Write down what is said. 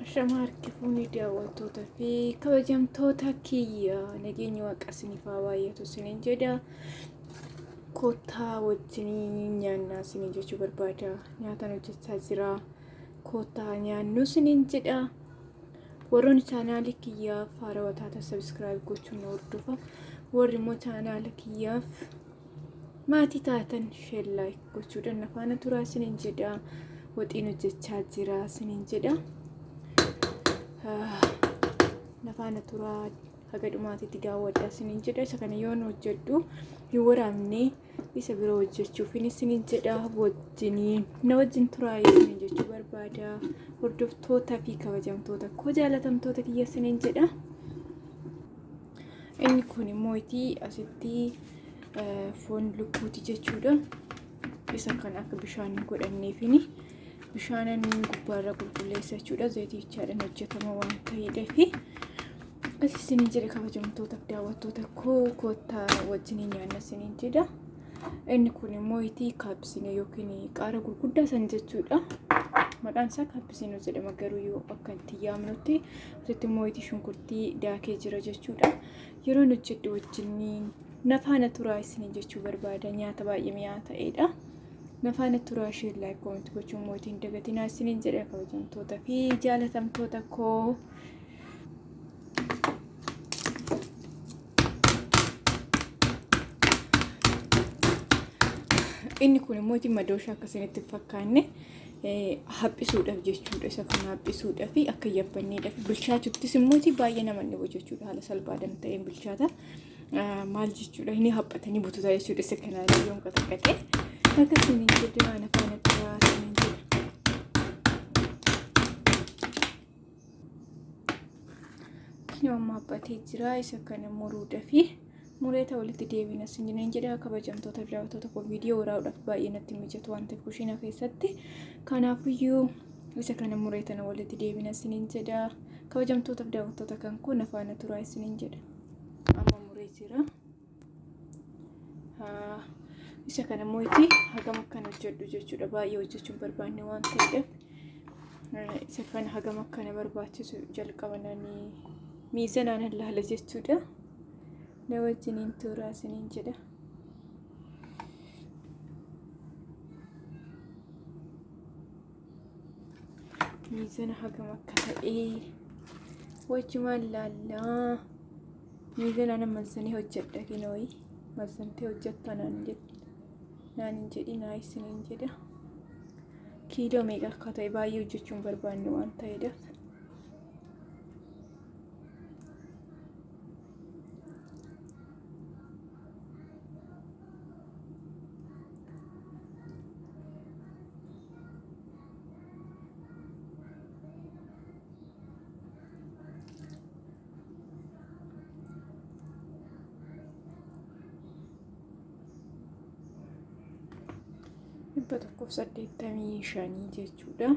Ashama harki fuunee daawwattoota fi kabajamtoota kiyya nageenyi waaqa isiniif haa baay'atu isiniin jedha. Koottaa wajjiniin nyaannaa isiniin jechuu barbaada. Nyaatan hojjechaa jira. Koottaa nyaannu isiniin jedha. Warroonni chaanaalii kiyyaaf haarawaa taatan sabiskiraayib gochuun na hordofa. Warri immoo chaanaala kiyyaaf maatii taatan sheer laayik gochuudhaan na faana turaa isiniin jedha. Waxiin hojjechaa jira isiniin jedha. Na faana turaa haga dhumaatitti daawwadhaa isiniin jedha. Isa kana yoon hojjedhu hin waraabne isa biroo hojjechuufin isiniin jedha. Wajjiniin na wajjin turaa isiniin jechuu barbaada. Hordoftoota fi kabajamtoota koo jaalatamtoota kiyya isiniin jedha. Inni kun immoo asitti foon lukkuuti jechuudha. Isa kan akka bishaan hin godhanneefini bishaanan gubbaarra qulqulleessa jechuudha. Zayitichaadhaan hojjetama waan ta'eedhaafi. Akkas isiniin jedhe kabajamtootaaf daawwattoota koo koottaa wajjiniin nyaanna isiniin jedha. Inni kun immoo kaappisiinoo yookiin qaara gurguddaa san jechuudha. Maqaan isaa kaappisiinoo jedhama garuu yoo akka itti yaamnutti asitti immoo shunkurtii daakee jira jechuudha. Yeroon hojjedhu wajjiniin na faana turaa isiniin jechuu barbaada. Nyaata baay'ee mi'aa ta'edha. Na faana turaa isheen laayik koomentii gochuun mootii hin dagatinaa isiniin jedha kabajamtoota fi jaalatamtoota koo. Inni kun immoo madooshaa akka isinitti hin fakkaanne haphisuudhaaf jechuudha. Isa kana haphisuudhaaf akka yabbanneedhaaf bilchaachuttis immoo baay'ee nama dhibu jechuudha. Haala salphaadhaan ta'een bilchaata. Maal jechuudha inni haphatanii bututa jechuudha. Isa kanaan yoon qaxaqaxee akka isiniin jedhu waan afaan turaa isiniin jedha. Kinoo amma haphatee jira. Isa kana muruudhaafi mureeta walitti deebina isiniin jedha. Kabajamtoota fi daawwattoota koo viidiyoo waraabuudhaaf baay'ee natti mijatu waan ta'eef kushiina keessatti. Kanaafiyyuu isa kana mureetana walitti deebina isiniin jedha. Kabajamtoota fi daawwattoota kan koo na faana turaa isiniin jedha. Amma muree jira. Isa kana immoo hagam akkan hojjedhu jechuudha. Baay'ee hojjechuun barbaanne waan ta'eef isa kana hagam akkana barbaachisu jalqabananii miizanaan ilaala jechuudha. Na wajjiniin turaa isiniin jedha. Miizana hagam akka ta'e wajjumaan laallaa. Miizana nan mazzanii hojjedha kinooyi. Mazzantee hojjetta naan hin jedhi naa isiniin jedha. Kiiloo meeqa akka ta'e baay'ee hojjechuun barbaanne waan ta'eedhaaf. 185 jechuudha.